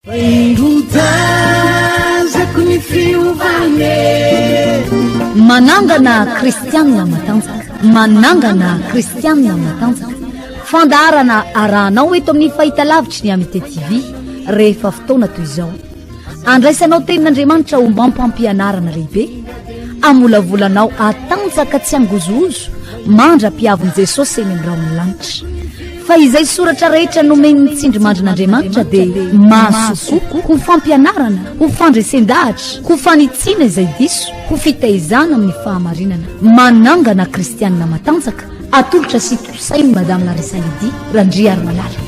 Fa indro tazako ny fiovana e. Manangana kristianina matanjaka. Manangana kristianina matanjaka. Fandaharana arahanao eto amin'ny fahitalavitry ny Amite TV rehefa fotoana toy izao. Andraisanao tenin'Andriamanitra ho mampampianarana lehibe, amolavolanao hatanjaka tsy hangozohozo mandra-piavin'i Jesosy eny amin'ny rahon'ny lanitra. Fa izay soratra rehetra nomen'ny tsindrimandrin'Andriamanitra dia mahasoa kokoa ho fampianarana, ho fandresen-dahatra, ho fanitsiana izay diso, ho fitaizana amin'ny fahamarinana. Manangana kristianina matanjaka, atolotra sy tontosain'i Madame Larissa Lydie Randriarimalala.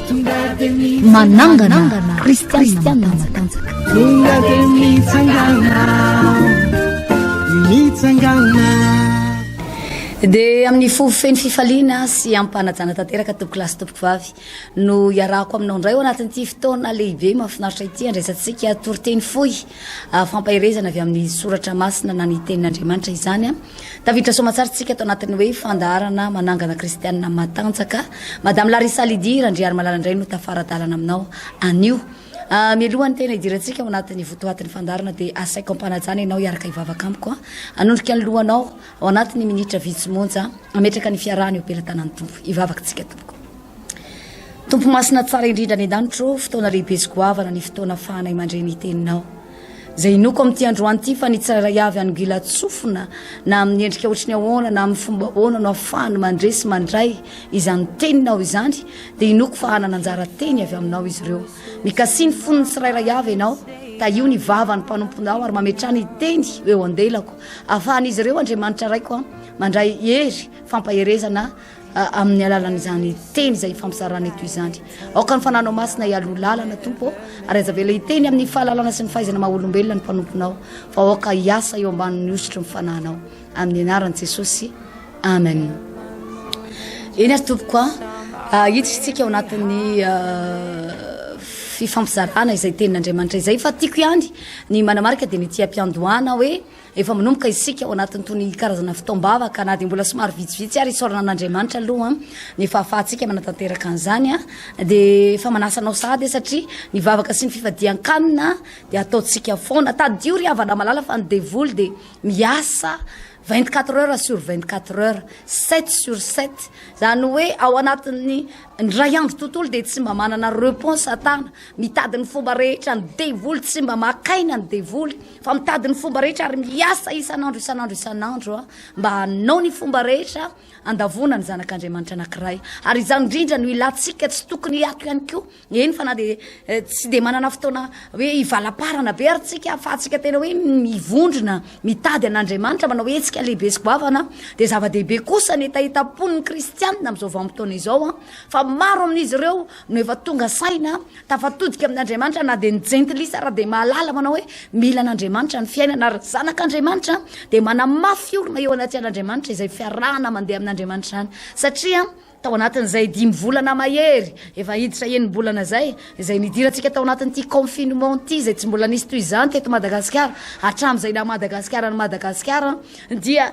Manangana kristianina matanjaka. Tonga dia mitsangana, mitsangana. Dia amin'ny fo feno fifaliana sy ampanajana tanteraka tompoko lahy sy tompoko vavy no iarahako aminao indray ao anatin'ity fotoana lehibe mahafinaritra ity andraisantsika toriteny fohy ah, fampaherezana avy amin'ny soratra masina na ny tenin'Andriamanitra izany. Tafiditra soamatsara tsika ato anatin'ny hoe fandaharana manangana kristianina matanjaka. Madame Larissa Lydie Randriarimalala indray no tafara-dalana aminao anio. Ah, mialohan'ny tena hidirantsika ao anatin'ny votoatin'ny fandaharana dia asaiko ampanajana ianao hiaraka hivavaka amiko. Ah. Hanondrika ny lohanao Ao anatin'ny minitra vitsy monja, hametraka ny fiarahana eo am-pelatanan'ny Tompo. Hivavaka isika, Tompoko. Tompo masina tsara indrindra any an-danitra ô, fotoana lehibe sy goavana ny fotoana afahanay mandre ny teninao. Izay inoako amin'ity androany ity fa ny tsirairay avy hanongilan-tsofina na amin'ny endrika ohatry ny ahoana na amin'ny fomba ahoana no afahany mandre sy mandray izany teninao izany, dia inoako fa hanana anjara teny avy aminao izy ireo. Mikasiha ny fon'ny tsirairay avy ianao, tahio ny vavan'ny mpanomponao ary mametraha ny teny eo an-delako. Ahafahan'izy ireo, Andriamanitra Raiko a, mandray hery fampaherezana amin'ny alalan'izany teny izay ifampizarana eto izany. Aoka ny Fananao Masina hialoha lalana, Tompo ô, ary aza avela hiteny amin'ny fahalalana sy ny fahaizana maha olombelona ny mpanomponao, fa aoka hiasa eo ambanin'ny hosotry ny Fanahinao. Amin'ny anaran'i Jesosy, amen. Eny ary tompoko a, hiditra isika ao anatin'ny fifampizarana izay tenin'Andriamanitra izay, fa tiako ihany ny manamarika dia ny ety am-piandohana hoe Efa manomboka isika ao anatin'itony karazana fotoam-bavaka na dia mbola somary vitsivitsy ary isaorana an'Andriamanitra aloha ny fahafahantsika manatanteraka an'izany dia efa manasa anao sahady satria ny vavaka sy ny fifadian-kanina dia ataontsika foana. Tadidio ry havana malala fa ny devoly dia miasa 24 heures sur 24 heures, 7 sur 7, izany hoe ao anatin'ny indray andro tontolo dia tsy mba manana repos satana, mitady ny fomba rehetra ny devoly, tsy mba maka aina ny devoly. Fa mitady ny fomba rehetra ary miasa isan'andro isan'andro isan'andro mba hanao ny fomba rehetra handavoana ny zanak'Andriamanitra anankiray. Ary izany indrindra no ilantsika tsy tokony hiato ihany koa. Eny fa na dia eh, tsy dia manana fotoana hoe hivalaparana be ary tsika ahafahantsika tena hoe mivondrona mitady an'Andriamanitra manao hetsika lehibe sy goavana dia zava-dehibe kosa ny hetahetam-pon'ny kristianina amin'izao vanim-potoana izao fa maro amin'izy ireo no efa tonga saina Tafatodika amin'Andriamanitra na dia ny jentilisa ara dia mahalala manao hoe mila an'Andriamanitra ny fiainana ary ny zanak'Andriamanitra dia manamafy orina eo anatrehan'Andriamanitra izay fiarahana mandeha amin'Andriamanitra izany satria tao anatin'izay dimy volana mahery efa hiditra enim-bolana izay izay nidirantsika tao anatin'ity confinement ity izay tsy mbola nisy toy izany teto Madagasikara hatramin'izay naha Madagasikara an'i Madagasikara dia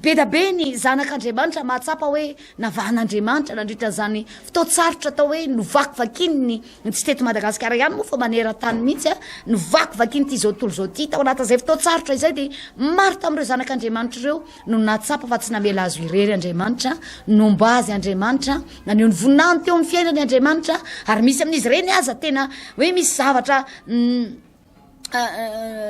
be da be ny zanak'Andriamanitra mahatsapa hoe Navahan'Andriamanitra nandritra izany fotoan-tsarotra atao hoe novakivakin'ny, tsy teto Madagasikara ihany moa fa maneran-tany mihitsy, novakivakin'ity izao tontolo izao ity. Tao anatin'izay fotoan-tsarotra izay dia maro tamin'ireo zanak'Andriamanitra ireo no nahatsapa fa tsy namela azy ho irery Andriamanitra, nomba azy Andriamanitra, naneho ny voninahiny teo amin'ny fiainany Andriamanitra, ary misy amin'izy ireny aza tena hoe misy zavatra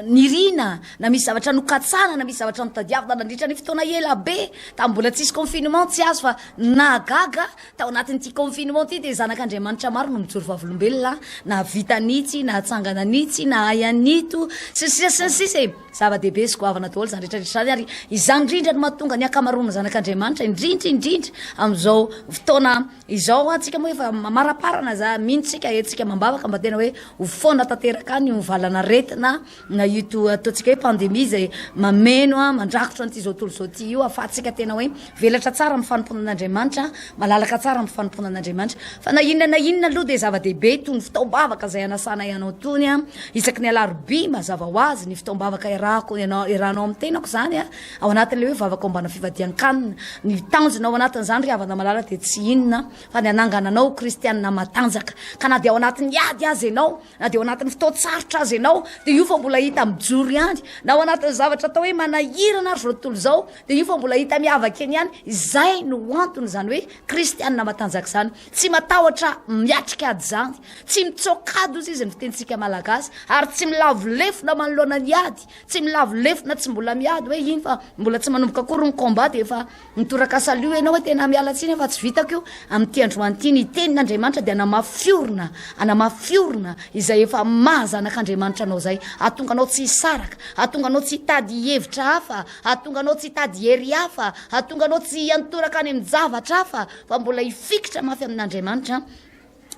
nirina na misy zavatra nokatsahana na misy zavatra notadiavina nandritra ny fotoana ela be tamin'ny mbola tsisy confinement tsy azo fa nahagaga tao anatin'ity confinement ity dia zanak'Andriamanitra maro no mijoro vavolombelona nahavita an'itsy nahatsangana an'itsy nahay an'ito sy ny sisa sy ny sisa e zava-dehibe sy goavana daholo izany rehetra rehetra izany ary izany indrindra no mahatonga ny ankamaroan'ny zanak'Andriamanitra indrindra indrindra amin'izao fotoana Izao hoa tsika moa efa mamaraparana za mino tsika hetsika mambavaka mba tena hoe ho foana tanteraka any io valanaretina. aretina na ito ataontsika hoe pandemie izay mameno mandrakotra an'ity izao tontolo izao ity io, ahafahantsika tena hoe mivelatra tsara amin'ny fanompoana an'Andriamanitra, malalaka tsara amin'ny fanompoana an'Andriamanitra. Fa na inona na inona aloha dia zava-dehibe itony fotoam-bavaka izay anasanay anao itony isaky ny alarobia mazava ho azy ny fotoam-bavaka iarahako ianao iarahanao amin'ny tenako izany ao anatin'ilay hoe vavaka ombana fivadian-kanina. Ny tanjona ao anatin'izany ry havana malala dia tsy inona fa ny hanangana anao ho kristianina matanjaka. Ka na dia ao anatin'ny ady aza ianao, Na dia ao anatin'ny fotoan-tsarotra aza ianao, dia io fa mbola hita mijoro ihany. Na ao anatin'ny zavatra atao hoe manahirana ary izao tontolo izao, dia io fa mbola hita miavaka eny ihany. Izay no antony izany hoe kristianina matanjaka izany. Tsy matahotra miatrika ady izany. Tsy mitsoaka ady hozy izy ny fitenintsika malagasy. Ary tsy milavo lefona manoloana ny ady. Tsy milavo lefona tsy mbola miady hoe iny fa mbola tsy manomboka akory ny combat dia efa Mitoraka salut enao hoe tena miala tsiny fa tsy vitako io amin'ity androany ity. Ny tenin'Andriamanitra dia hanamafy orina, hanamafy orina izay efa maha zanak'Andriamanitra anao izay. Hahatonga anao tsy hisaraka, hahatonga anao tsy hitady hevitra hafa, hahatonga anao tsy hitady hery hafa, hahatonga anao tsy hiantoraka any amin-javatra hafa fa mbola hifikitra mafy amin'Andriamanitra.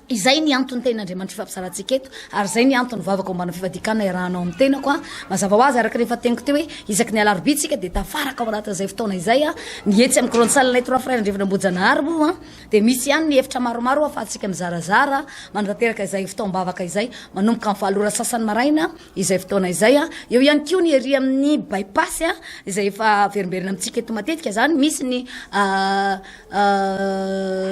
Izay ny antony tenin'Andriamanitra ifampizarantsika eto, ary izay ny antony vavaka ombana fivadikana iarahanao amin'ny tenako an. Mazava ho azy araka ny efa teniko teo hoe isaky ny alarobia tsika dia tafaraka ao anatin'izay fotoana izay an. Ny etsy amin'ny grande salle nay Trois Frères Andrefana Ambohijanahary moa an, dia misy ihany ny efitra maromaro ahafahantsika mizarazara manatanteraka izay fotoam-bavaka izay manomboka amin'ny valo ora sasany maraina izay fotoana izay an. Eo ihany koa ny ery amin'ny bypass an, izay efa averimberina amintsika eto matetika izany, misy ny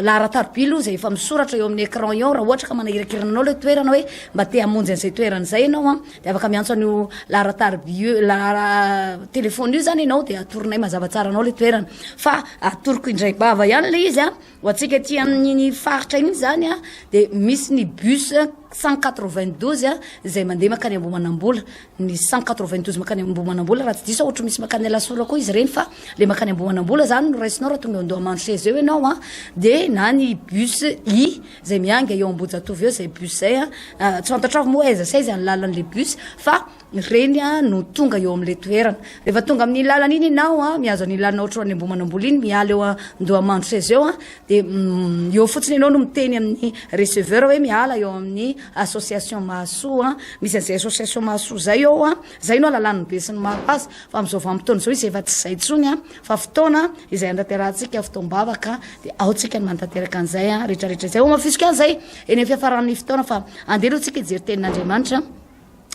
laharan-tarobia aloha izay efa misoratra eo amin'ny écran eo, raha ohatra ka manahirakirana anao ilay toerana hoe mba te hamonjy an'izay toerana izay ianao an, dia afaka miantso an'io laharan-tarobia io, lahara téléphone io izany ianao dia atoronay mazava tsara anao ilay toerana. Fa atoroko indray bava ihany ilay izy an. Ho antsika aty amin'iny faritra iny izany dia misy ny bus 192 izay mandeha mankany Ambohimanambola. Ny 192 mankany Ambohimanambola raha tsy diso aho ohatry misy mankany Alasora koa izy ireny fa le mankany Ambohimanambola izany no raisinao raha tonga eo Andohamandroseza eo ianao an, dia na ny bus I izay miainga eo Ambohijatovo eo izay bus izay an, tsy fantatrao avy moa aiza sy aiza ny lalan'ilay bus fa Ireny no tonga eo amin'ilay toerana. Rehefa tonga amin'iny lalana iny ianao, mihazo an'iny lalana ohatry ny Ambohimanambola iny, miala eo Andohamandroseza eo, dia eo fotsiny ianao no miteny amin'ny receveur hoe miala eo amin'ny association Mahasoa. Misy an'izay association Mahasoa izay eo, izay no ahalalan'ny besinimaro azy. Fa amin'izao vanim-potoana izao izy efa tsy izay intsony, fa fotoana izay hanatanterahantsika fotoam-bavaka, dia ao tsika no manatanteraka an'izay rehetrarehetra izay. Hohamafisiko ihany izay eny amin'ny fiafaran'ny fotoana fa andeha aloha tsika hijery tenin'Andriamanitra.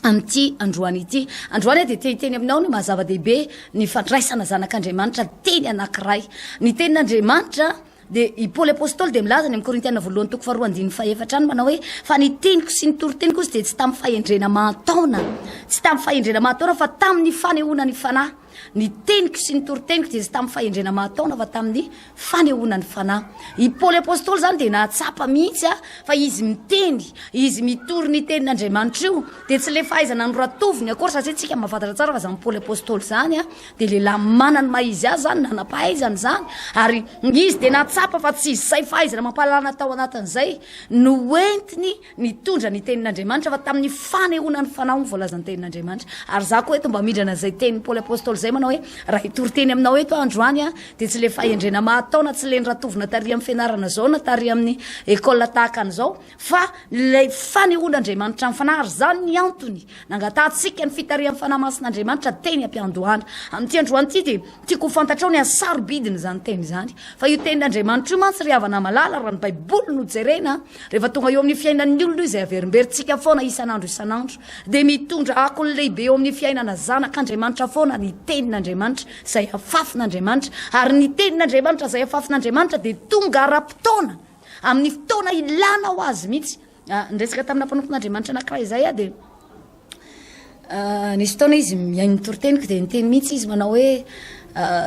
amin'ity androany ity. Androany aho dia te hiteny aminao ny maha zava-dehibe ny fandraisana zanak'Andriamanitra teny anankiray. Ny tenin'Andriamanitra dia i Paoly Apostoly dia milaza any amin'ny Korintiana voalohany toko faharoa andininy fahefatra any manao hoe fa ny teniko sy ny toriteniko izy dia tsy tamin'ny fahendrena mahantaona, tsy tamin'ny fahendrena mahantaona fa tamin'ny fanehoana ny fanahy. Ny teniko sy ny toriteniko dia tsy tamin'ny fahendrena mahataona fa tamin'ny fanehoana ny fanahy. I Paoly Apostoly izany dia nahatsapa mihitsy fa izy miteny, izy mitory ny tenin'Andriamanitra io dia tsy ilay fahaizana noratoviny akory satria tsika mahafantatra tsara fa izany Paoly Apostoly izany dia lehilahy manana ny maha izy azy izany, nanam-pahaizana izany ary izy dia nahatsapa fa tsy izay fahaizana mampahalalana tao anatin'izay no entiny Nitondra ny tenin'Andriamanitra fa tamin'ny fanehoana ny fanahy no voalazan'ny tenin'Andriamanitra. Ary za koa eto mba mindrana izay tenin'i Paoly Apostoly izay manao hoe raha hitory teny aminao eto aho androany a, dia tsy le fahendrena mahataona, tsy le noratovina tary amin'ny fianarana izao na tary amin'ny école tahaka an'izao fa ilay fanehoan'Andriamanitra ny fanahy. Ary izany ny antony nangatahantsika ny fitarihan'ny Fanahy Masin'Andriamanitra teny am-piandohana. Amin'ity androany ity dia tiako ho fantatrao ny hasarobidin'izany teny izany. Fa io tenin'Andriamanitra io mantsy ry havana malala raha ny Baiboly no jerena, Rehefa tonga eo amin'ny fiainan'ny olona io izay averimberintsika foana isan'andro isan'andro, dia mitondra akony lehibe eo amin'ny fiainana zanak'Andriamanitra foana ny tenin'Andriamanitra izay afafin'Andriamanitra. Ary ny tenin'Andriamanitra izay afafin'Andriamanitra dia tonga ara-potoana, amin'ny fotoana ilanao azy mihitsy. Ah, niresaka tamina mpanompon'Andriamanitra anankiray izay aho dia Nisy fotoana izy mihaino ny toriteniko dia niteny mihitsy izy manao hoe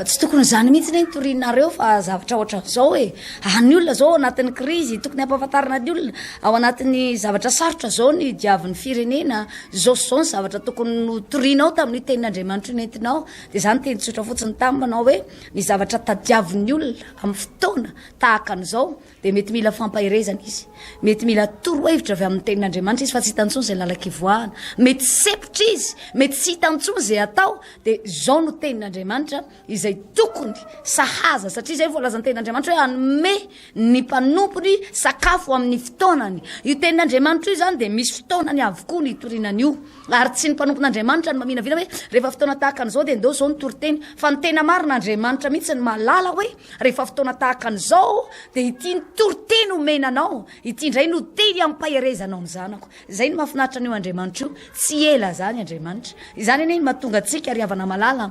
tsy tokony izany mihitsy ne ny torianareo fa zavatra ohatran'izao e. Ah, ny olona zao ao anatin'ny krizy, tokony hampahafantarina ny olona ao anatin'ny zavatra sarotra zao ny diavin'ny firenena, zao sy zao ny zavatra tokony notorianao tamin'ny tenin'Andriamanitra nentinao. Dia za niteny tsotra fotsiny taminy manao hoe ny zavatra tadiavin'ny olona amin'ny fotoana tahaka an'izao Dia mety mila fampaherezana izy, mety mila torohevitra avy amin'ny tenin'Andriamanitra izy fa tsy hitany intsony izay lalan-kivoahana. Mety sepotra izy, mety tsy hitany intsony izay atao, dia izao no tenin'Andriamanitra. izay tokony sahaza, satria izay voalazan'ny tenin'Andriamanitra hoe hanome ny mpanompony sakafo amin'ny fotoanany. Io tenin'Andriamanitra io izany dia misy fotoanany avokoa ny hitoriana an'io. Ary tsy ny mpanompon'Andriamanitra no maminavina hoe rehefa fotoana tahaka an'izao dia ndao izao ny toriteny. Fa ny tena marina, Andriamanitra mihitsy no mahalala hoe rehefa fotoana tahaka an'izao dia ity ny toriteny omena anao, ity indray no teny ampaherezanao ny zanako. Izay no mahafinaritra an'io Andriamanitra io. Tsy ela izany Andriamanitra. Izany anie no mahatonga antsika ry havana malala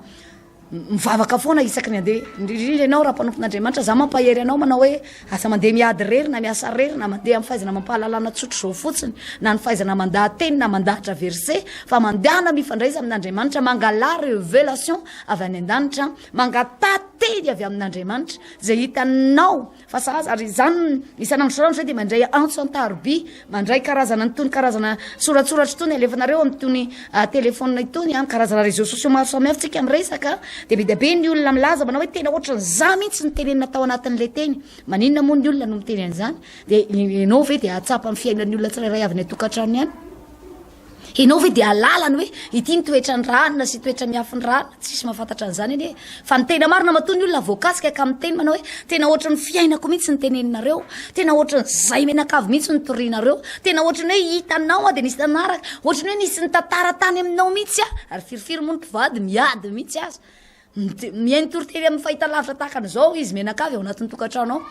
mivavaka foana isaky ny andeha. Indrindra ianao raha mpanompon'Andriamanitra, za mampahery anao manao hoe aza mandeha miady irery na miasa irery na mandeha amin'ny fahaizana amam-pahalalana tsotra izao fotsiny na ny fahaizana mandaha-teny na mandahatra verset fa mandehana mifandraisa amin'Andriamanitra, mangalà revelation avy any an-danitra, mangataha teny avy amin'Andriamanitra izay hitanao Fa sahaza, ary izany isan'andro isan'andro izay dia mandray antso an-taroby, mandray karazana an'itony karazana soratsoratra itony alefanareo amin'itony telephone itony, an, karazana réseaux sociaux maro samihafa tsika miresaka, dia be dia be ny olona milaza manao hoe tena ohatran'izaho mihitsy no tenenina tao anatin'ilay teny. Maninona moa ny olona no miteny an'izany? Dia ianao ve dia hahatsapa ny fiainan'ny olona tsirairay avy any an-tokantrano ihany? Ianao ve dia hahalala ny hoe ity ny toetran'ny ranona sy toetra miafin'ny ranona? Tsisy mahafantatra an'izany anie. Fa ny tena marina matoa ny olona voakasika ka miteny manao hoe tena ohatran'ny fiainako mihitsy ny teneninareo, tena ohatran'ny zay mianakavy mihitsy ny torianareo, tena ohatran'ny hoe hitanao aho dia nisy nanaraka, ohatran'ny hoe nisy nitantara tany aminao mihitsy aho. Ary firifiry moa ny mpivady miady mihitsy aza. Mihaino toriteny amin'ny fahitalavitra tahaka an'izao izy mianakavy ao anatin'ny tokantrano ao.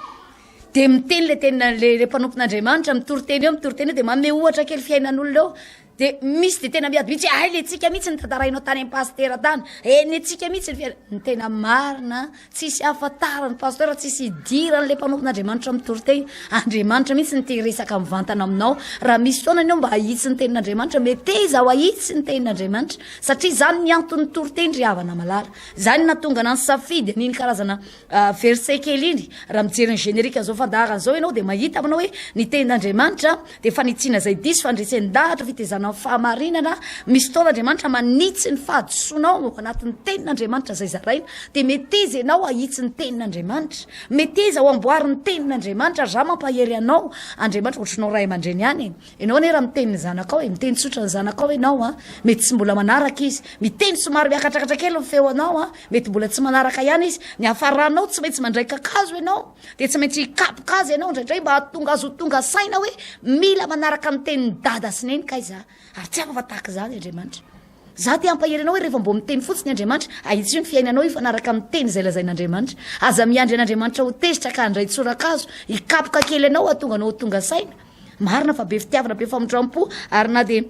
Dia miteny le tena le le mpanompon'Andriamanitra mitory teny eo mitory teny eo dia manome ohatra kely fiainan'olona eo. Dia misy dia tena miady mihitsy hoe hay le tsika mihitsy ny tantarainao tany amin'ny pasitera tany. Eh ny antsika mihitsy ny fiainana. Ny tena marina tsisy ahafantaran'ny pasitera, tsisy idiran'ilay mpanompon'Andriamanitra mitory teny. Andriamanitra mihitsy no te hiresaka mivantana aminao. Raha misy fotoana ianao mba hahitsy ny tenin'Andriamanitra, meteza ho ahitsy ny tenin'Andriamanitra. Satria izany ny anton'ny toriteny ry havana malala. Izany no nahatonga anah nisafidy an'iny karazana verset kely iny. Raha mijery ny générique an'izao fandaharana izao ianao dia mahita manao hoe ny tenin'Andriamanitra dia fanitsiana izay diso, fandresen-dahatra, fitezana amin'ny fahamarinana. Misy fotoana Andriamanitra manitsy ny fahadisoanao ao anatin'ny tenin'Andriamanitra izay zaraina. Dia meteza ianao hahitsy ny tenin'Andriamanitra. Meteza ho amboarin'ny tenin'Andriamanitra. Ary izaho mampahery anao, Andriamanitra ohatranao ray aman-dreny ihany e. Ianao anie raha miteny ny zanakao e, miteny tsotra ny zanakao ianao an, mety tsy mbola manaraka izy, miteny somary miakatrakatra kely ny feonao an, mety mbola tsy manaraka ihany izy, ny hafaranao tsy maintsy mandray kakazo ianao, dia tsy maintsy hikapoka azy ianao indraindray mba hahatonga azy ho tonga saina hoe mila manaraka ny tenin'i dada sy neny kay za, ary tsy hafa fa tahaka izany Andriamanitra. Za te hampahery anao hoe rehefa mbo miteny fotsiny Andriamanitra, ahitsio ny fiainanao hifanaraka amin'ny teny izay lazain'Andriamanitra. Aza miandry an'Andriamanitra ho tezitra ka handray tsorakazo, hikapoka kely anao hahatonga anao ho tonga saina. Marina fa be fitiavana, be famindram-po, ary na dia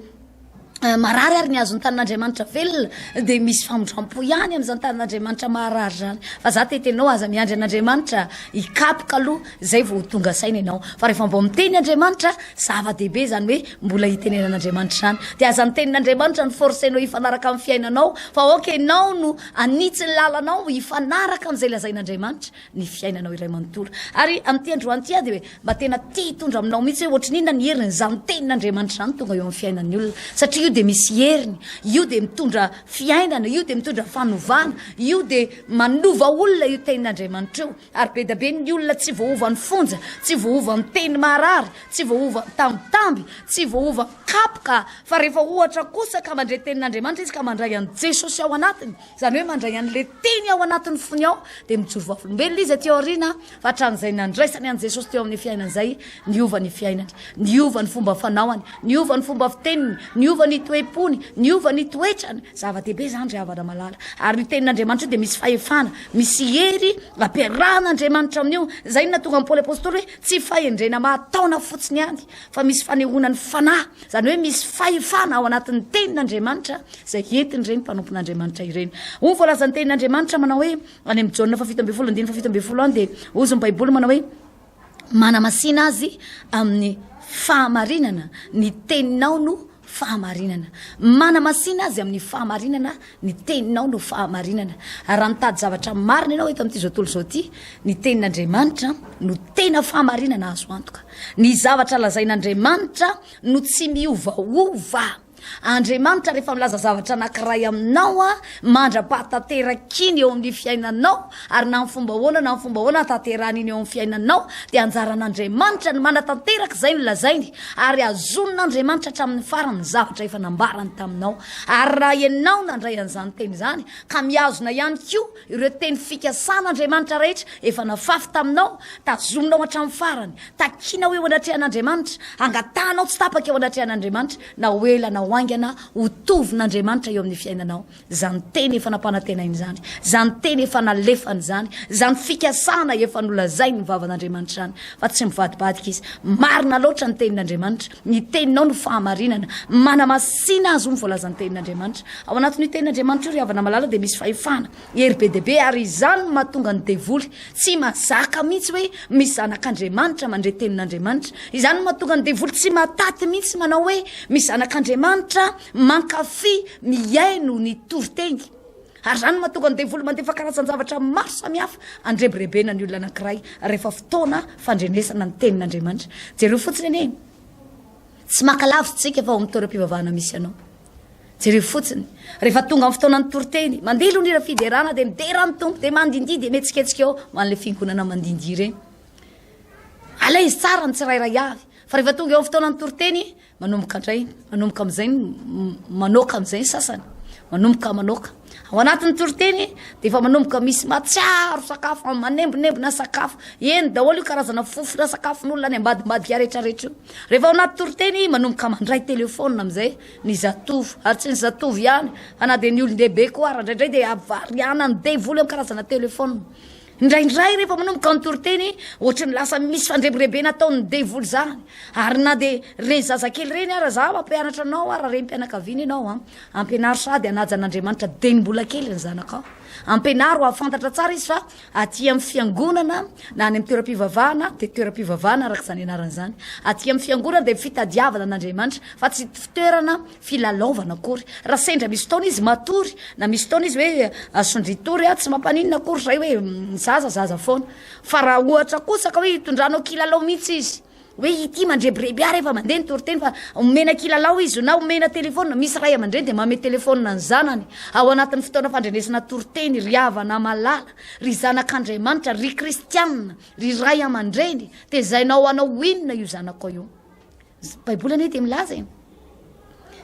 marary ary ny azon'ny tanin'Andriamanitra velona dia misy famindram-po ihany amin'izany tanin'Andriamanitra maharary izany. Fa za te hiteny anao aza miandry an'Andriamanitra hikapoka aloha izay vao ho tonga saina ianao. Fa rehefa mbo miteny Andriamanitra, zava-dehibe izany hoe mbola hitenenan'Andriamanitra izany. Dia aza ny tenin'Andriamanitra no forcer-nao hifanaraka amin'ny fiainanao, fa aoka ianao no hanitsy ny lalanao hifanaraka amin'izay lazain'Andriamanitra ny fiainanao iray manontolo. Ary amin'ity androany ity aho dia hoe mba tena te hitondra aminao mihitsy hoe ohatry ny inona ny herin'izany tenin'Andriamanitra izany tonga eo amin'ny fiainan'ny olona. Satria io dia misy heriny, io dia mitondra fiainana, io dia mitondra fanovana, io dia manova olona io tenin'Andriamanitra io. Ary be dia be ny olona tsy voaovan'ny fonja, tsy voaovan'ny teny maharary, tsy voaovan'ny tambitamby, tsy voaovan'ny kapoka, fa rehefa ohatra kosa ka mandre tenin'Andriamanitra izy ka mandray an'i Jesosy ao anatiny, izany hoe mandray an'ilay teny ao anatin'ny fony ao, dia mijoro vavolombelona izy aty aoriana fa hatramin'izay nandraisany an'i Jesosy teo amin'ny fiainany izay, niova ny fiainany, niova ny fomba fanaoany, niova ny fomba fiteniny, niova ny toe-pony, niova ny toetrany. Zava-dehibe izany ry havana malala. Ary io tenin'Andriamanitra io dia misy fahefana, misy hery ampiarahan'Andriamanitra amin'io. Izay no nahatonga an'i Paoly Apostoly hoe tsy fahendrena mahataona fotsiny ihany, fa misy fanehoana ny fanahy, izany hoe misy fahefana ao anatin'ny tenin'Andriamanitra izay entin'ireny mpanompon'Andriamanitra ireny. Hoy ny voalazan'ny tenin'Andriamanitra manao hoe, any amin'ny Jaona faha-17 andininy faha-17 any dia hozy ny Baiboly manao hoe, Manamasina azy amin'ny fahamarinana, ny teninao no fahamarinana. Manamasina azy amin'ny fahamarinana, ny teninao no fahamarinana. Ary raha mitady zavatra marina ianao eto amin'ity izao tontolo izao ity, ny tenin'Andriamanitra no tena fahamarinana azo antoka. Ny zavatra lazain'Andriamanitra no tsy miovaova. Andriamanitra rehefa milaza zavatra anankiray aminao a, mandra-pahatanterak'iny eo amin'ny fiainanao, ary na amin'ny fomba ahoana na amin'ny fomba ahoana ahatanterahany iny eo amin'ny fiainanao, dia anjaran'Andriamanitra ny manatanteraka izay nolazainy, ary hazonin'Andriamanitra hatramin'ny farany ny zavatra efa nambarany taminao. Ary raha ianao nandray an'izany teny izany, ka mihazona ihany koa ireo teny fikasan'Andriamanitra rehetra efa nafafy taminao, tazominao hatramin'ny farany, takianao eo anatrehan'Andriamanitra, angatahanao tsy tapaka eo anatrehan'Andriamanitra, na ho ela na ho haingana, ho tovin'Andriamanitra eo amin'ny fiainanao izany teny efa nampanantenainy izany, izany teny efa nalefany izany, izany fikasana efa nolazain'ny vavan'Andriamanitra izany, fa tsy mivadibadika izy. Marina loatra ny tenin'Andriamanitra, ny teninao no fahamarinana, manamasina azy hoy ny voalazan'ny tenin'Andriamanitra. Ao anatin'io tenin'Andriamanitra io ry havana malala dia misy fahefana, hery be dia be ary izany no mahatonga ny devoly tsy mazaka mihitsy hoe misy zanak'Andriamanitra mandre tenin'Andriamanitra. Izany no mahatonga ny devoly tsy mahataty mihitsy manao hoe misy zanak'Andriamanitra mankafy mihaino ny toriteny. Ary izany no mahatonga ny devoly mandefa karazan-javatra maro samihafa andrebirebena ny olona anankiray rehefa fotoana fandrenesana ny tenin'Andriamanitra. Jereo fotsiny anie, tsy maka lavitra isika fa ao amin'ny toeram-pivavahana misy anao. Jereo fotsiny, rehefa tonga amin'ny fotoanan'ny toriteny, mandeha aloha ny hira fiderana dia midera ny Tompo, dia mandindihy, dia mihetsiketsika eo ho an'ilay fiangonana mandindihy ireny. Alaizy tsara ny tsirairay avy, fa rehefa tonga eo amin'ny fotoanan'ny toriteny, manomboka indray, manomboka amin'izay, manoaka amin'izay ny sasany, manomboka manoaka. Ao anatin'ny toriteny dia efa manomboka misy mahatsiaro sakafo, manembonembona sakafo. Eny daholo io karazana fofona sakafon'olona any ambadimbadika rehetrarehetra io. Rehefa ao anaty toriteny, manomboka mandray telefaonina amin'izay ny zatovo, ary tsy ny zatovo ihany fa na dia ny olon-dehibe koa ara, indraindray dia variana ny devoly amin'ny karazana telefaonina. Indraindray rehefa manomboka ny toriteny, ohatry ny lasa misy fandrebirebena ataon'ny devoly izany. Ary na dia ireny zazakely ireny ara, za mampianatra anao ara, renim-pianakaviana ianao an, ampianaro sady hanaja an'Andriamanitra dieny mbola kely ny zanakao. Ampianaro hahafantatra tsara izy fa aty amin'ny fiangonana na any amin'ny toeram-pivavahana dia toeram-pivavahana araka izany anarana izany. Aty amin'ny fiangonana dia fitadiavana an'Andriamanitra fa tsy fitoerana filalaovana akory. Raha sendra misy fotoana izy matory na misy fotoana izy hoe sondritory ah, tsy mampaninona akory izay hoe zaza zaza foana. Fa raha ohatra kosa ka hoe hitondranao kilalao mihitsy izy hoe ity mandrebireby ahy rehefa mandeha ny toriteny fa omena kilalao izy na omena telefaonina, misy ray aman-dreny dia manome telefaonina ny zanany ao anatin'ny fotoana fandrenesana toriteny, ry havana malala, ry zanak'Andriamanitra, ry kristianina, ry ray aman-dreny, tezainao hanao inona io zanakao io? Baiboly anie dia milaza e.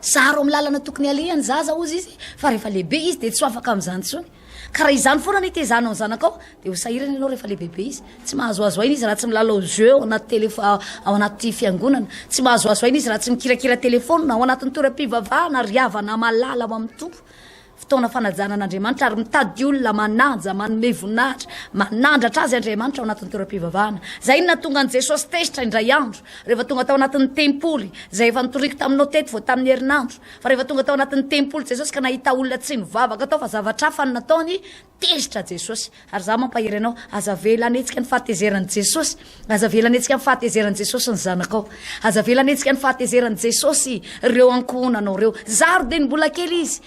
Zaro amin'ny lalana tokony aleha ny zaza hozy izy fa rehefa lehibe izy dia tsy ho afaka amin'izany intsony. Ka raha izany foana ny itezanao ny zanakao dia ho sahirana ianao rehefa lehibebe izy. Tsy mahazoazo aina izy raha tsy milalao jeu ao anaty tele ao anaty fiangonana. Tsy mahazoazo aina izy raha tsy mikirakira telefaonina ao anatin'ny toeram-pivavahana ry havana malala ao amin'ny Tompo. Fotoana fanajana an'Andriamanitra ary mitady olona manaja, manome voninahitra, manandratra azy Andriamanitra ao anatin'ny toeram-pivavahana. Izay no nahatonga an'i Jesosy tezitra indray andro, rehefa tonga tao anatin'ny tempoly, izay efa notoriko taminao teto vao tamin'ny herinandro, fa rehefa tonga tao anatin'ny tempoly Jesosy ka nahita olona tsy nivavaka tao fa zavatra hafa no nataony, tezitra Jesosy. Ary izaho mampahery anao, aza avela hanetsika ny fahatezeran'i Jesosy, aza avela hanetsika ny fahatezeran'i Jesosy ny zanakao, aza avela hanetsika ny fahatezeran'i Jesosy ireo ankohonanao ireo. Zaro dia ny mbola kely izy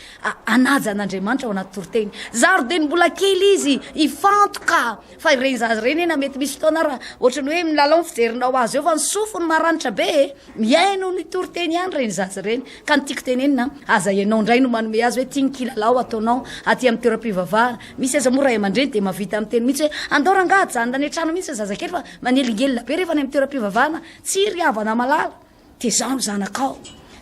hanaja an'Andriamanitra ao anaty toriteny. Zaro dia ny mbola kely izy hifantoka fa ireny zaza ireny na mety misy fotoana ara ohatran'ny hoe milalao ny fijerinao azy eo fa ny sofiny maranitra be e. Mihaino ny toriteny ihany ireny zaza ireny. Ka ny tiako tenenina, aza ianao indray no manome azy hoe ity ny kilalao ataonao aty amin'ny toeram-pivavahana. Misy aza moa ray aman-dreny dia mahavita miteny mihitsy hoe andao rangaha ajanona any an-trano mihitsy ny zazakely fa manelingelina be rehefa any amin'ny toeram-pivavahana. Tsia ry havana malala, tezao ny zanakao.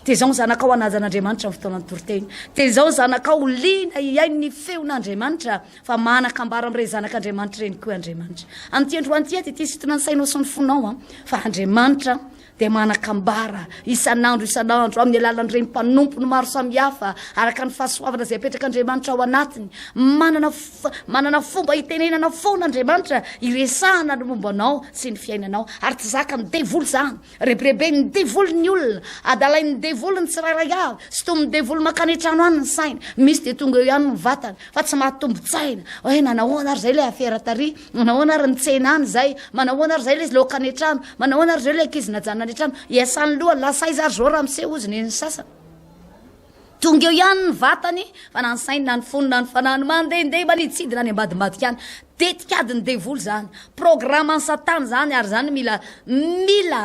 Tezao ny zanakao hanaja an'Andriamanitra amin'ny fotoanan'ny toriteny. Tezao ny zanakao ho liana hihaino ny feon'Andriamanitra fa manan-kambara amin'ireny zanak'Andriamanitra ireny koa Andriamanitra. Amin'ity androany ity aho dia te hisintona ny sainao sy ny fonao fa Andriamanitra dia manan-kambara isan'andro isan'andro amin'ny alalan'ireny mpanompony maro samihafa araka ny fahasoavana izay apetrak'Andriamanitra ao anatiny. Manana manana fomba hitenenana foana Andriamanitra, hiresahana ny momba anao sy ny fiainanao. Ary tsy zakan'ny devoly izany. Rebireben'ny devoly ny olona, adalain'ny devoly ny tsirairay avy, sintomin'ny devoly mankany an-trano any ny saina. Misy dia tonga eo ihany ny vatana fa tsy mahatombo-tsaina hoe nanahoana ary izay ilay afera tary. Manahoana ary ny tsena any izay? Manahoana ary izay ilay laoka any an-trano? Manahoana ary izao ilay ankizy najanona any an-trano? Iasan'ny lohany, lasa aiza ary izao raha miseho hozy ny sasany? Tonga eo ihany ny vatany, fa na ny sainy na ny fony na ny fanahiny mandehandeha maniditsidina any ambadimbadika any. Tetikadin'ny devoly izany, programan'i Satana izany ary izany mila mila.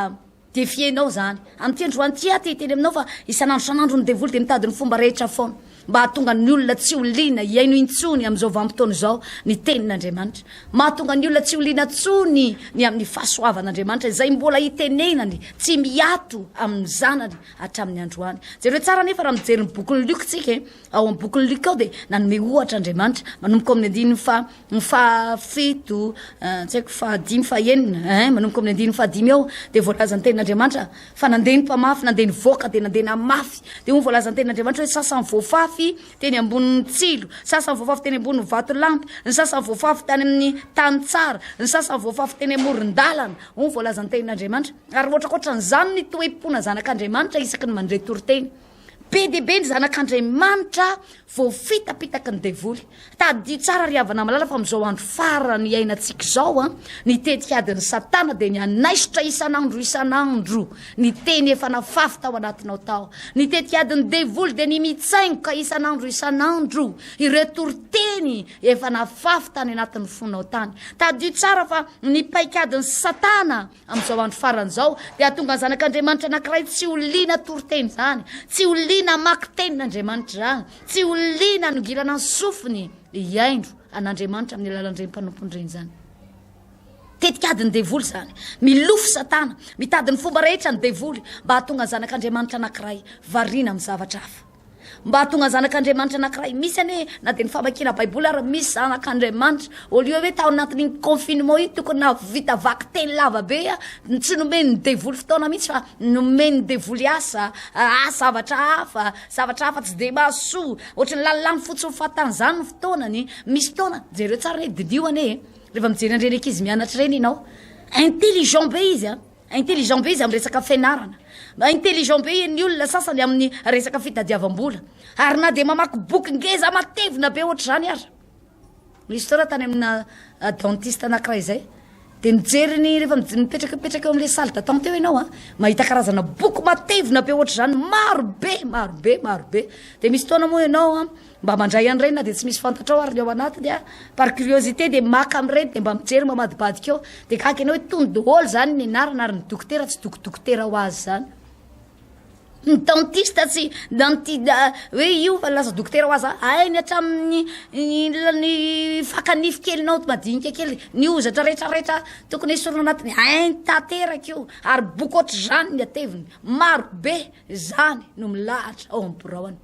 Defier-nao izany. Amin'ity androany ity aho te hiteny aminao fa isan'andro isan'andro ny devoly dia mitady ny fomba rehetra foana mba hahatonga ny olona tsy ho liana hihaino intsony amin'izao vanim-potoana izao ny tenin'Andriamanitra. Mahatonga ny olona tsy ho liana intsony ny amin'ny fahasoavan'Andriamanitra izay mbola itenenany tsy miato amin'ny zanany hatramin'ny androany. Jereo tsara anefa raha mijery ny bokin'i Lioka isika e. Ao amin'ny bokin'i Lioka ao dia nanome ohatra Andriamanitra manomboka ao amin'ny andininy faha Ny fahafito, tsy haiko, fahadimy, fahenina, hein, manomboka amin'ny andininy fahadimy eo, dia voalazan'ny tenin'Andriamanitra fa nandeha ny mpamafy, nandeha nivoaka, dia nandeha namafy. Dia hoy ny voalazan'ny tenin'Andriamanitra hoe sasany voafafy teny ambonin'ny tsilo, sasany voafafy teny ambonin'ny vatolampy, ny sasany voafafy tany amin'ny tany tsara, ny sasany voafafy teny amoron-dalana. Hoy ny voalazan'ny tenin'Andriamanitra. Ary ohatrakohatran'izany ny toe-pona zanak'Andriamanitra isaky ny mandre toriteny. Be dia be ny zanak'Andriamanitra voafitapitaky ny devoly. Tadidio tsara ry havana malala fa amin'izao andro farany iainantsika izao, ny tetikadin'i Satana dia ny hanaisotra isan'andro isan'andro ny teny efa nafafy tao anatinao tao. Ny tetikadin'ny devoly dia ny mitsaingoka isan'andro isan'andro ireo toriteny efa nafafy tany anatin'ny fonao tany. Tadidio tsara fa ny paikadin'i Satana Amin'izao andro farany izao, dia hahatonga ny zanak'Andriamanitra anankiray tsy ho liana toriteny izany, tsy ho liana hamaky tenin'Andriamanitra izany, tsy ho liana hanongilana ny sofiny hihaino an'Andriamanitra amin'ny alalan'ireny mpanompony ireny izany. Tetikadin'ny devoly izany. Milofo Satana, mitady ny fomba rehetra ny devoly mba hahatonga ny zanak'Andriamanitra anankiray variana amin'ny zavatra hafa. Mba hahatonga zanak'Andriamanitra anankiray. Misy anie na dia ny famakiana baiboly ary misy zanak'Andriamanitra. Au lieu hoe tao anatin'iny confinement iny tokony nahavita vakiteny lava be, tsy nomen'ny devoly fotoana mihitsy fa nomen'ny devoly asa, ah, zavatra hafa, zavatra hafa tsy dia mahasoa. Ohatran'ny lalàny fotsiny fahatany izany ny fotoanany. Misy fotoana, jereo tsara anie, diniho anie e. Rehefa mijery an'ireny ankizy mianatra ireny ianao, intelligent be izy an. Intelligent be izy amin'ny resaka fianarana. Intelligent be ny olona sasany amin'ny resaka fitadiavam-bola. Ary na dia mamaky boky ngeza matevina be ohatr'izany ary. Nisy fotoana tany amina ah, dentiste anankiray izay. Dia mijery ny rehefa mipetraka mipetraka eo amin'ilay salle d'attente eo ianao a, mahita karazana boky matevina be ohatr'izany maro be, maro be, maro be. Dia misy fotoana moa ianao a, Mba mandray an'ireny na dia tsy misy fantatrao ary ny ao anatiny a! Par curiosité dia maka amin'ireny dia mba mijery mamadibadika eo. Dia gaga ianao hoe tony daholo izany ny anarana ary ny dokotera tsy dokotokotera ho azy izany. Ny dentiste tsy denti hoe io fa lasa dokotera ho azy zany. Hainy hatramin'ny ny fakanify kelinao madinika kely, ny hozatra rehetrarehetra tokony esorina anatiny, hainy tanteraka io ary boky ohatr'izany ny ateviny. Maro be izany no milahatra ao amin'ny biraony.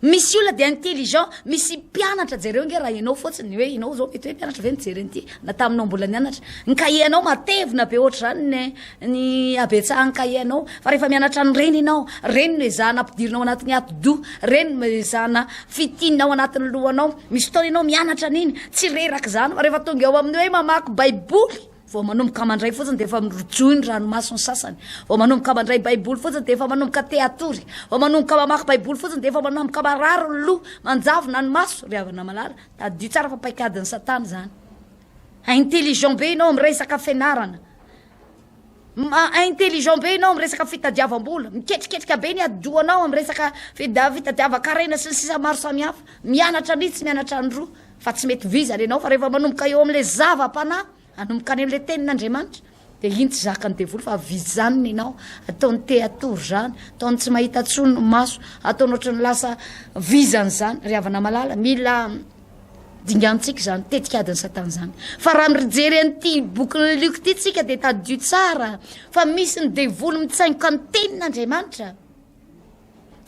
Misy olona dia intelligent, misy mpianatra jereo nge raha ianao fotsiny hoe ianao zao mety hoe mpianatra ve mijery an'ity na taminao mbola nianatra. Ny cahier anao matevina be ohatr'izany ny ny habetsahan'ny cahier anao fa rehefa mianatra an'ireny ianao, ireny no ezahana ampidirina ao anatin'ny atidoha, ireny no ezahana fitinina ao anatin'ny lohanao. Misy fotoana ianao mianatra an'iny, tsy reraka izany fa rehefa tonga eo amin'ny hoe mamaky baiboly, Vao manomboka mandray fotsiny dia efa mirojoy ny ranomason'ny sasany. Vao manomboka mandray Baiboly fotsiny dia efa manomboka te hatory. Vao manomboka mamaky Baiboly fotsiny dia efa manomboka marary ny loha, manjavona ny maso. Ry havana malala, tadidio tsara fa paikadin'i Satana izany. Intelligent be ianao amin'ny resaka fianarana. Intelligent be ianao amin'ny resaka fitadiavam-bola. Miketriketrika be ny atidohanao amin'ny resaka fitadiavan-karena sy ny sisa maro samihafa. Mianatra an'itsy, mianatra an'roa. Fa tsy mety vizana ianao fa rehefa manomboka eo amin'ilay zava-panahy, hanomboka any amin'ilay tenin'Andriamanitra, dia iny tsy zakan'ny devoly fa vizanina ianao, ataony te hatory izany, ataony tsy mahita intsony ny maso, ataony ohatran'ny lasa vizana izany. Ry havana malala, mila dingantsika izany tetikadin'i Satana izany. Fa raha mijery an'ity bokin'i Lioka ity tsika dia tadidio tsara fa misy ny devoly mitsaingoka ny tenin'Andriamanitra.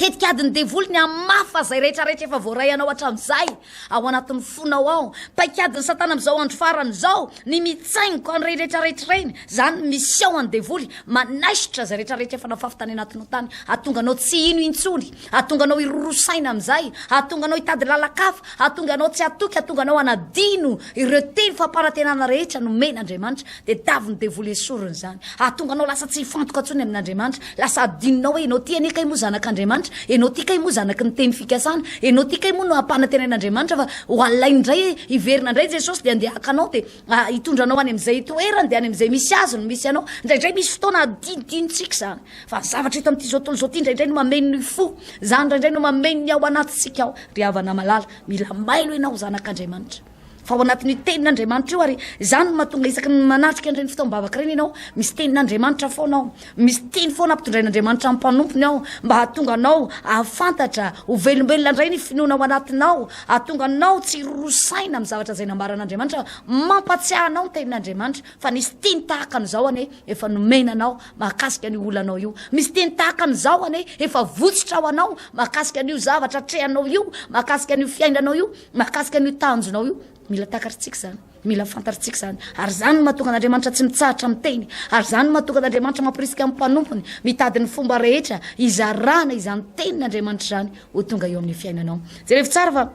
Tetikadin'ny devoly ny hamafa izay rehetra rehetra efa voaray anao hatramin'izay ao anatin'ny fonao ao. Paikadin'i Satana amin'izao andro farany izao ny mitsaingoka an'ireny rehetra rehetra ireny. Izany ny mission an'ny devoly, manaisotra izay rehetra rehetra efa nafafy tany anatinao tany, hahatonga anao tsy hino intsony, hahatonga anao hiroro saina amin'izay, hahatonga anao hitady lalan-kafa, hahatonga anao tsy hatoky, hahatonga anao hanadino ireo teny fampanantenana rehetra nomen'Andriamanitra. Dia davin'ny devoly esoriny izany. Hahatonga anao lasa tsy hifantoka intsony amin'Andriamanitra. Lasa adinonao hoe ianao ity anie kay moa zanak'Andriamanitra, ianao ity kay moa zanaky ny teny fikasana, ianao ity kay moa no ampanantenain'Andriamanitra fa ho alainy indray, hiverina indray Jesosy dia handeha haka anao dia hitondra anao any amin'izay toerany dia any amin'izay misy azy no misy anao. Indraindray misy fotoana adinodinontsika izany. Fa ny zavatra eto amin'ity izao tontolo izao ity indraindray no mameno ny fo. Izany indraindray no mameno ny ao anatintsika ao. Ry havana malala, mila mailo ianao zanak'Andriamanitra. Fa ao anatin'io tenin'Andriamanitra io ary izany no mahatonga isaky ny manatrika an'ireny fotoam-bavaka ireny ianao, misy tenin'Andriamanitra foana ao, misy teny foana ampitondrain'Andriamanitra amin'ny mpanompony ao mba hahatonga anao hahafantatra, ho velombelona indray ny finoana ao anatinao, hahatonga anao tsy hiroro saina amin'ny zavatra izay nambaran'Andriamanitra, mampatsiahy anao ny tenin'Andriamanitra fa nisy teny tahaka an'izao anie efa nomena anao mahakasika an'io olanao io, misy teny tahaka an'izao anie efa votsotra ho anao mahakasika an'io zavatra atrehanao io, mahakasika an'io fiainanao io. Mahakasika an'io tanjonao io, mila takarintsika izany, mila fantarintsika izany. Ary izany no mahatonga an'Andriamanitra tsy mitsahatra miteny. Ary izany no mahatonga an'Andriamanitra mampirisika ny mpanompony, mitady ny fomba rehetra hizarana izany tenin'Andriamanitra izany ho tonga eo amin'ny fiainanao. Jerevo tsara fa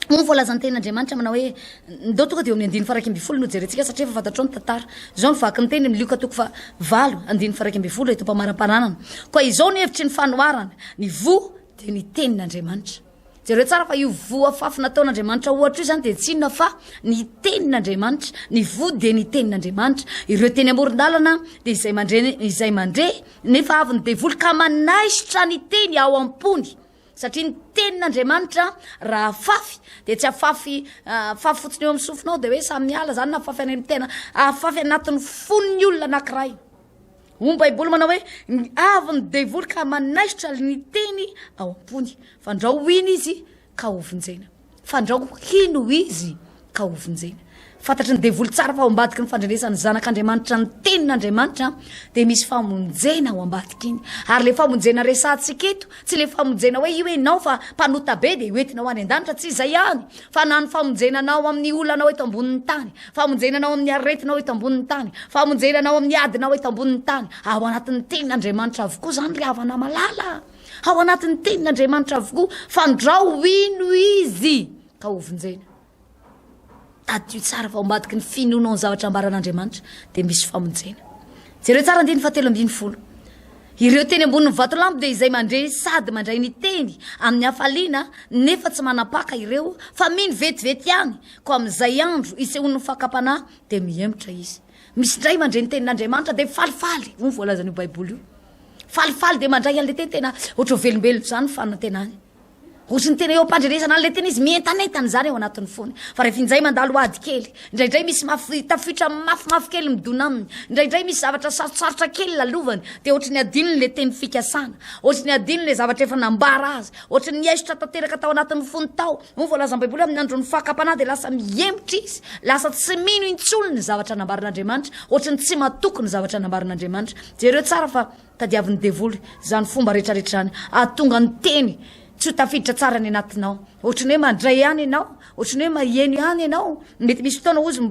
hoy ny voalazan'ny tenin'Andriamanitra manao hoe, ndao tonga dia eo amin'ny andininy faha 11 no jerentsika satria efa fantatrao ny tantara. Izao ny vaky ny teny amin'ny Lioka toko faha valo andininy faha 11 eto am-pamarampananana. Koa izao ny hevitry ny fanoharana, ny voa dia ny tenin'Andriamanitra. Jereo tsara fa io voa afafy nataon'Andriamanitra ohatra io izany dia tsy inona fa ny tenin'Andriamanitra. Ny voa dia ny tenin'Andriamanitra. Ireo teny amoron-dalana dia izay mandre izay mandre nefa avy ny devoly ka manaisotra ny teny ao am-pony. Satria ny tenin'Andriamanitra raha afafy dia tsy afafy afafy fotsiny eo amin'ny sofinao dia hoe samy miala izany na afafy any amin'ny tena, afafy anatin'ny fon'ny olona anankiray. Hoy ny Baiboly manao hoe, Ny avy ny devoly ka manaisotra ny teny ao am-pony. Fandrao hino izy ka hovonjena. Fandrao hino izy ka hovonjena. Fantatry ny devoly tsara fa ao ambadiky ny fandrenesan'ny zanak'Andriamanitra ny tenin'Andriamanitra dia misy famonjena ao ambadik'iny. Ary ilay famonjena resahantsika eto, tsy ilay famonjena hoe io ianao fa mpanota be dia hoentinao any an-danitra, tsy izay ihany, fa na ny famonjena anao amin'ny olanao eto ambonin'ny tany, Famonjena anao amin'ny aretinao eto ambonin'ny tany, famonjena anao amin'ny adinao eto ambonin'ny tany. Ao anatin'ny tenin'Andriamanitra avokoa izany ry havana malala. Ao anatin'ny tenin'Andriamanitra avokoa. Fandrao hino izy ka hovonjena. Tadidio tsara fa ao ambadiky ny finoanao ny zavatra ambaran'Andriamanitra dia misy famonjena. Jereo tsara andininy fahatelo ambin'ny folo. Ireo teny ambonin'ny vatolampy dia izay mandre sady mandray ny teny amin'ny hafaliana nefa tsy manam-paka ireo fa mino vetivety ihany Koa amin'izay andro isehoan'ny fakam-panahy dia mihemotra izy. Misy indray mandre ny tenin'Andriamanitra dia falifaly, hoy ny voalazan'io Baiboly io. Falifaly dia mandray an'ilay teny, tena ohatran'ny velombelona izany ny fanantenany. Ohatran'ny tena eo am-pandrenesana an'ilay teny izy, mientanentana izany ao anatin'ny fony. Fa rehefa injay mandalo ady kely, indraindray misy mafy, tafiotra mafimafy kely midona aminy, indraindray misy zavatra sarotsarotra kely lalovany, dia ohatran'ny adinony ilay teny fikasana, ohatran'ny adinony ilay zavatra efa nambara azy, ohatran'ny niaisotra tanteraka tao anatin'ny fony tao. Moa voalazan'ny Baiboly amin'ny andron'ny fakam-panahy dia lasa mihemotra izy, lasa tsy mino intsony ny zavatra nambaran'Andriamanitra, ohatry ny tsy matoky ny zavatra nambaran'Andriamanitra. Jereo tsara fa tadiavin'ny devoly izany fomba rehetrarehetra izany hahatonga ny teny tsy ho tafiditra tsara any anatinao. Ohatry ny hoe mandray ihany ianao, ohatry ny hoe maheno ihany ianao, mety misy fotoana hozy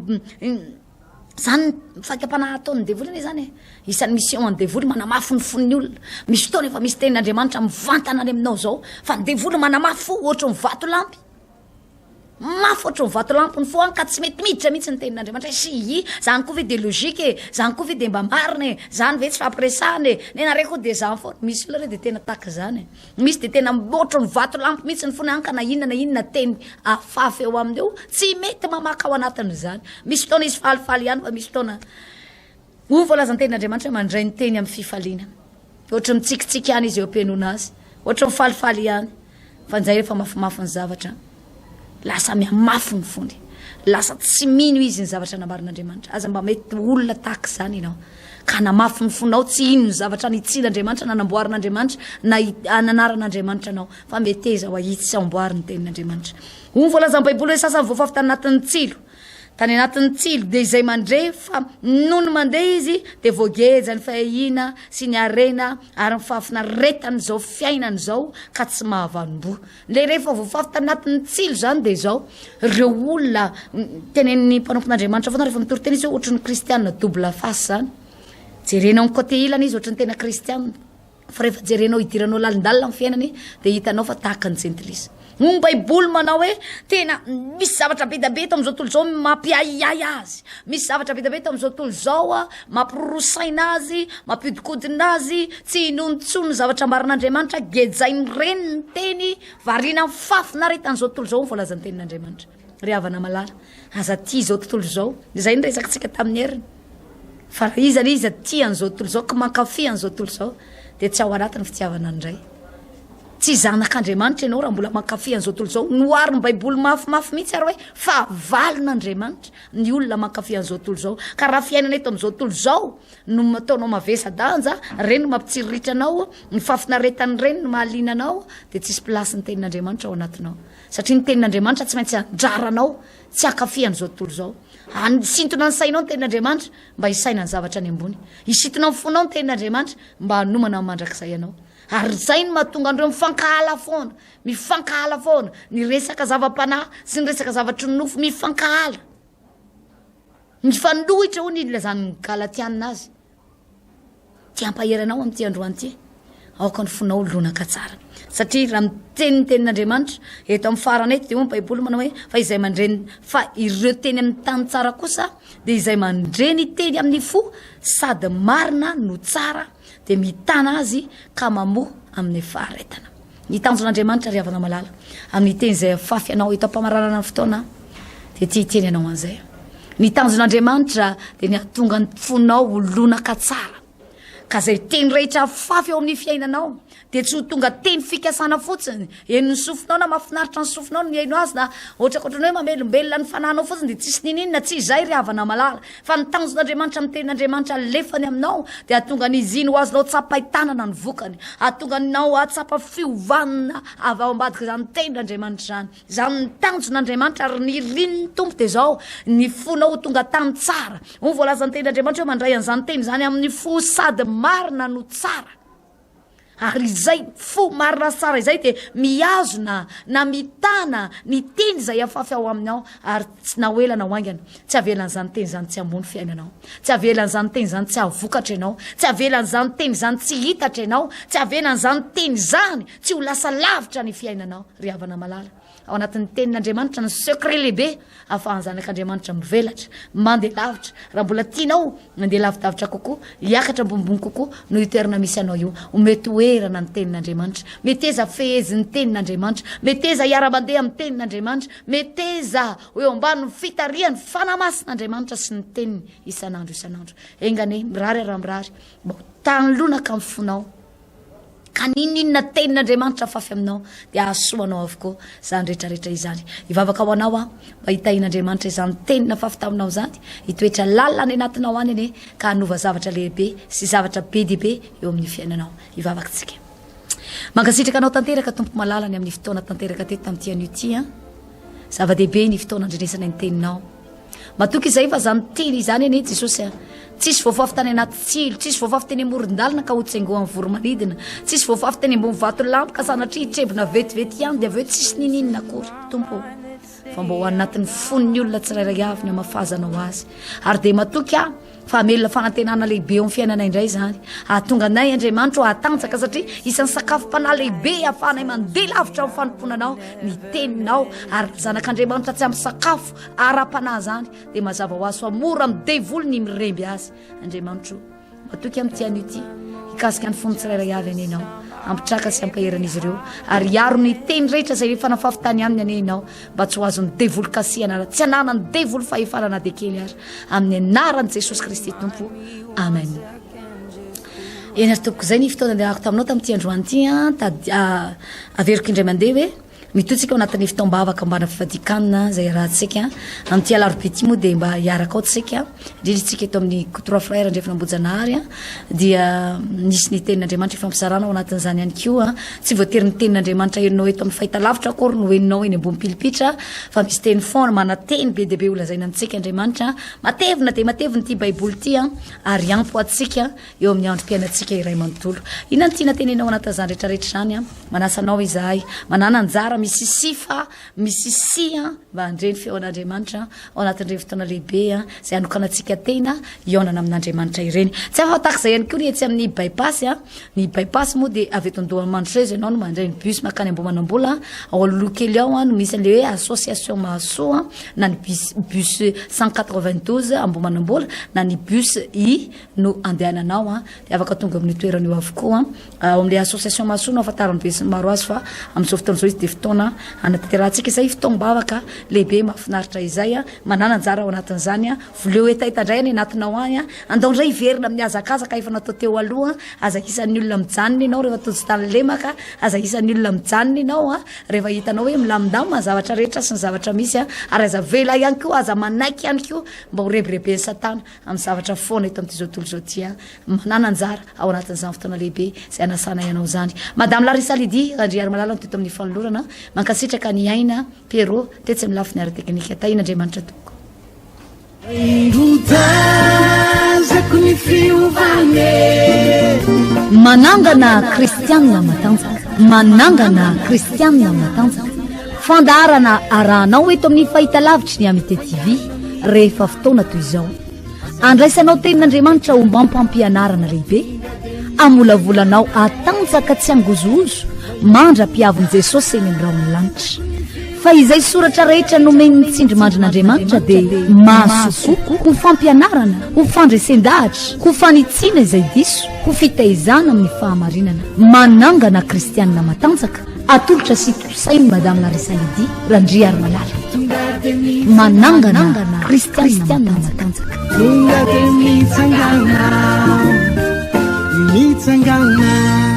Zany fakam-panahy ataon'ny devoly anie zany e. Isan'ny mission an'ny devoly manamafy ny fon'ny olona. Misy fotoana efa misy tenin'Andriamanitra mivantana any aminao zao fa ny devoly manamafy fo ohatry ny vatolampy. Mafy ohatry ny vatolampy ny fo any ka tsy mety miditra mihitsy ny tenin'Andriamanitra. Sy i, zany koa ve de logique e, zany koa ve de mba marina e, zany ve tsy fampiresahana e, nenareo koa de zany foana. Misy olona re de tena tahaka izany e. Misy dia tena mihoatra ny vatolampy mihitsy ny fony any ka na inona na inona teny afafy eo aminy eo, tsy mety mamaka ao anatin'izany. Misy fotoana izy falifaly ihany fa misy fotoana hoy voalazan'ny tenin'Andriamanitra hoe mandray ny teny amin'ny fifaliana. Ohatry ny mitsikitsiky ihany izy eo am-pihainoana azy, ohatry ny falifaly ihany fa injay rehefa mafimafy ny zavatra lasa mihamafy ny fony, lasa tsy mino izy ny zavatra nambaran'Andriamanitra. Aza mba mety olona tahaka izany ianao ka hanamafy ny fonao tsy hino ny zavatra nitsian'Andriamanitra na namboarin'Andriamanitra na ananaran'Andriamanitra anao fa meteza ho ahitsy sy amboary ny tenin'Andriamanitra. Hoy ny voalazan'ny Baiboly hoe sasany voafafy tany anatin'ny tsilo. Tany anatin'ny tsilo dia izay mandre fa nony mandeha izy dia voageja ny fahiahiana sy ny harena ary ny fahafinaretan'izao fiainana izao ka tsy mahavanom-boa. Le rehefa voafafy tanatin'ny tsilo zany de zao, reo olona tenenin'ny mpanompon'Andriamanitra foana rehefa mitory teny izy hoe ohatry ny kristiana double face zany. Jerenao amin'ny côté ilany izy ohatry ny tena kristiana, fa rehefa jerenao idiranao lalindalina amin'ny fiainany de hitanao fa tahaka ny jentilisa. Hoy ny baiboly manao hoe tena misy zavatra be dia be eto amin'izao tontolo izao mampiahiahy azy, misy zavatra be dia be eto amin'izao tontolo izao mampiroroa saina azy, mampihodinkodina azy, tsy inoany intsony ny zavatra ambaran'Andriamanitra, gejain'ny reny ny teny, variana amin'ny fahafinaretan'izao tontolo izao ny voalazan'ny tenin'Andriamanitra. Ry havana malala, aza tia izao tontolo izao, izay ny resakitsika tamin'ny heriny, fa raha iza na iza tia an'izao tontolo izao, ka mankafy an'izao tontolo izao, dia tsy ao anatin'ny fitiavana ny Ray. Tsy zanak'Andriamanitra ianao raha mbola mankafy an'izao tontolo izao. Noharin'ny Baiboly mafimafy mihitsy ary hoe fahavalon'Andriamanitra ny olona mankafy an'izao tontolo izao. Ka raha fiainana eto amin'izao tontolo izao no ataonao mavesa-danja, ireny no mampitsiriritra anao, ny fahafinaretan'ireny no mahaliana anao, dia tsisy place ny tenin'Andriamanitra ao anatinao. Satria ny tenin'Andriamanitra tsy maintsy andrara anao tsy hankafy an'izao tontolo izao. Hisintona ny sainao ny tenin'Andriamanitra mba hisaina ny zavatra any ambony. Hisintona ny fonao ny tenin'Andriamanitra mba hanomana ny mandrakizay anao. Ary izay no mahatonga an'ireo mifankahala foana, mifankahala foana, ny resaka zava-panahy sy ny resaka zavatry ny nofo, mifankahala. Mifanohitra hoy ny nilazan'ny Galatiana azy. Te hampahery anao amin'ity androany ity. Aoka ny fonao lonaka tsara. Satria raha miteny ny tenin'Andriamanitra, eto amin'ny farany eto dia hoy ny Baiboly manao hoe fa izay mandre fa ireo teny amin'ny tany tsara kosa dia izay mandre ny teny amin'ny fo sady marina no tsara dia mitana azy ka mamoa amin'ny faharetana. Ny tanjon'Andriamanitra ry havana malala, amin'ny teny izay afafy anao eto am-pamaranana ny fotoana dia te hiteny anao an'izay. Ny tanjon'Andriamanitra dia ny hahatonga ny fonao ho lonaka tsara. Ka izay teny rehetra afafy eo amin'ny fiainanao dia tsy ho tonga teny fikasana fotsiny, henon'ny sofinao na mahafinaritra ny sofinao ny mihaino azy na ohatrakohatran'ny hoe mamelombelona ny fanahinao fotsiny dia tsisy niniana, tsy izay ry havana malala. Fa ny tanjon'Andriamanitra amin'ny tenin'Andriamanitra alefany aminao dia hahatonga an'izy iny ho azonao tsapain-tanana ny vokany, hahatonga anao hahatsapa fiovana avy ao ambadik'izany tenin'Andriamanitra izany. Izany ny tanjon'Andriamanitra ary ny irin'ny Tompo dia izao, ny fonao ho tonga tany tsara. Hoy ny voalazan'ny tenin'Andriamanitra hoe mandray an'izany teny izany amin'ny fo sady marina no tsara. Ary izay fo marina sy tsara izay dia mihazona na mitana ny teny izay afafy ao aminy ao, ary tsy na ho ela na ho haingana, tsy avelan'izany teny izany tsy hamoa ny fiainanao, tsy avelan'izany teny izany tsy hahavokatra ianao, tsy avelan'izany teny izany tsy hitatra ianao, tsy avelan'izany teny izany tsy ho lasa lavitra ny fiainanao, ry havana malala. Ao anatin'ny tenin'Andriamanitra ny secret lehibe ahafahan'ny zanak'Andriamanitra mivelatra, mandeha lavitra. Raha mbola tianao mandeha lavidavitra kokoa, hiakatra ambonimbony kokoa noho io toerana misy anao io, omeo toerana ny tenin'Andriamanitra. Meteza fehezin'ny tenin'Andriamanitra. Meteza hiara-mandeha amin'ny tenin'Andriamanitra. Meteza ho eo ambanin'ny fitarihan'ny Fanahy Masin'Andriamanitra sy ny teniny isan'andro isan'andro. Enga anie, mirary raha mirary, mba ho tany lonaka amin'ny fonao. Ka n'inon'inona tenin'Andriamanitra afafy aminao dia hahasoa anao avokoa izany rehetra rehetra izany. Hivavaka ho anao aho mba hitahian'Andriamanitra izany teny nafafy taminao izany, hitoetra lalina any anatinao any anie ka hanova zavatra lehibe sy zavatra be dia be eo amin'ny fiainanao. Hivavaka isika. Mankasitraka anao tanteraka Tompo malala ny amin'ny fotoana tanteraka teto tamin'ity anio ity an. Zava-dehibe ny fotoana andrenesana ny teninao. Matoky izahay fa izany teny izany anie Jesosy a! Tsisy voafafy tany anaty tsilo, tsisy voafafy teny amoron-dalana ka hotsengohan'ny voro-manidina, tsisy voafafy teny ambony vatolampy ka sanatria hitrebona vetivety ihany dia avy eo tsisy ninininona akory. Tompo ô, fa mba ho anatin'ny fon'ny olona tsirairay avy ny hamafazanao azy. Ary dia matoky aho fa hamelona fanantenana lehibe eo amin'ny fiainanay indray izany. Hahatonga anay Andriamanitra ho hatanjaka satria isan'ny sakafom-panahy lehibe ahafahanay mandeha lavitra amin'ny fanompoana Anao ny Teninao. Ary ny zanak'Andriamanitra tsy ampy sakafo ara-panahy izany dia mazava ho azy fa mora amin'ny devoly ny miremby azy. Andriamanitro, matoky amin'ity anio ity, hikasika ny fon'ny tsirairay avy anie Ianao, hampitraka sy hampahery an'izy ireo, ary hiaro ny teny rehetra izay efa nafafy tany aminy anie Ianao, mba tsy ho azon'ny devoly kasihana na tsy hananan'ny devoly fahefana na dia kely ary, amin'ny anaran'i Jesosy Kristy Tompo. Amen. Eny ary tompoko, izay ny fotoana niarahako taminao tamin'ity androany ity an, tady averiko indray mandeha hoe mitohy tsika ao anatin'ny fotoam-bavaka mbana fifadian-kanina izay iarahantsika amin'ity alarobia ity moa dia mba hiaraka ao tsika, indrindra tsika eto amin'ny Trois Frères Andrefana Ambohijanahary an, dia nisy ny tenin'Andriamanitra ifampizarana ao anatin'izany ihany koa. Tsy voatery ny tenin'Andriamanitra henonao eto amin'ny fahitalavitra akory no henonao eny ambony pilipitra fa misy teny foana, mananteny be dia be holazaina amintsika Andriamanitra. Matevina dia matevina ity Baiboly ity an, ary ampy ho antsika eo amin'ny androm-piainantsika iray manontolo. Inona no tiana tenenina ao anatin'izany rehetrarehetra izany an? Manasa anao izahay, manana anjara misisifa Misisia mba handre ny feon'Andriamanitra ao anatin'ireny fotoana lehibe izay hanokanantsika tena hihaonana amin'Andriamanitra ireny. Tsy afa tahaka izay ihany koa ny etsy amin'ny bypass. Ny bypass moa dia avy eto Andohamandrosoa ianao no mandray ny bus mankany Ambohimanambola. Ao aloha kely ao no misy an'ilay hoe association Mahasoa na ny bus bus 192 Ambohimanambola na ny bus I no andehananao dia afaka tonga amin'io toerana io avokoa. Ao amin'ilay association Mahasoa no ahafantaran'ny besinimaro azy fa amin'izao fotoana izao izy dia fotoana. fotoana hanatanterahantsika izay fotoam-bavaka lehibe mahafinaritra izay. Manana anjara ao anatin'izany. Voleo hetaheta indray any anatinao any. Andao indray hiverina amin'ny hazakazaka efa natao teo aloha. Aza isan'ny olona mijanona ianao rehefa tojo tany lemaka. Aza isan'ny olona mijanona ianao rehefa hitanao hoe milamindamina ny zavatra rehetra sy ny zavatra misy. Ary aza avela ihany koa, aza manaiky ihany koa mba ho rebireben'i Satana amin'ny zavatra foana eto amin'ity izao tontolo izao ity. Manana anjara ao anatin'izany fotoana lehibe izay anasanay anao izany. Madame Larissa Lydie Randriarimalala no teto amin'ny fanolorana. Mankasitraka ny aina Pierrot tetsy amin'ny lafiny ara-teknika. Tahian'Andriamanitra tompoko. Indrotazako ny fiovana e. Manangana kristianina matanjaka. Manangana kristianina matanjaka. Fandaharana arahanao eto amin'ny fahitalavitry ny Amite TV rehefa fotoana toy izao. Andraisanao tenin'Andriamanitra ombam-pampianarana lehibe, amolavolanao hatanjaka tsy hangozohozo mandra-piavin'i Jesosy eny amin'ny rahon'ny lanitra. Fa izay soratra rehetra nomen'ny tsindrimandrin'Andriamanitra dia mahasoa kokoa ho fampianarana, ho fandresen-dahatra, ho fanitsiana izay diso, ho fitaizana amin'ny fahamarinana. Manangana kristianina matanjaka, atolotra sy tontosain'i Madame Larissa Lydie Randriarimalala. Manangana kristianina matanjaka. Tonga dia mitsangana, mitsangana.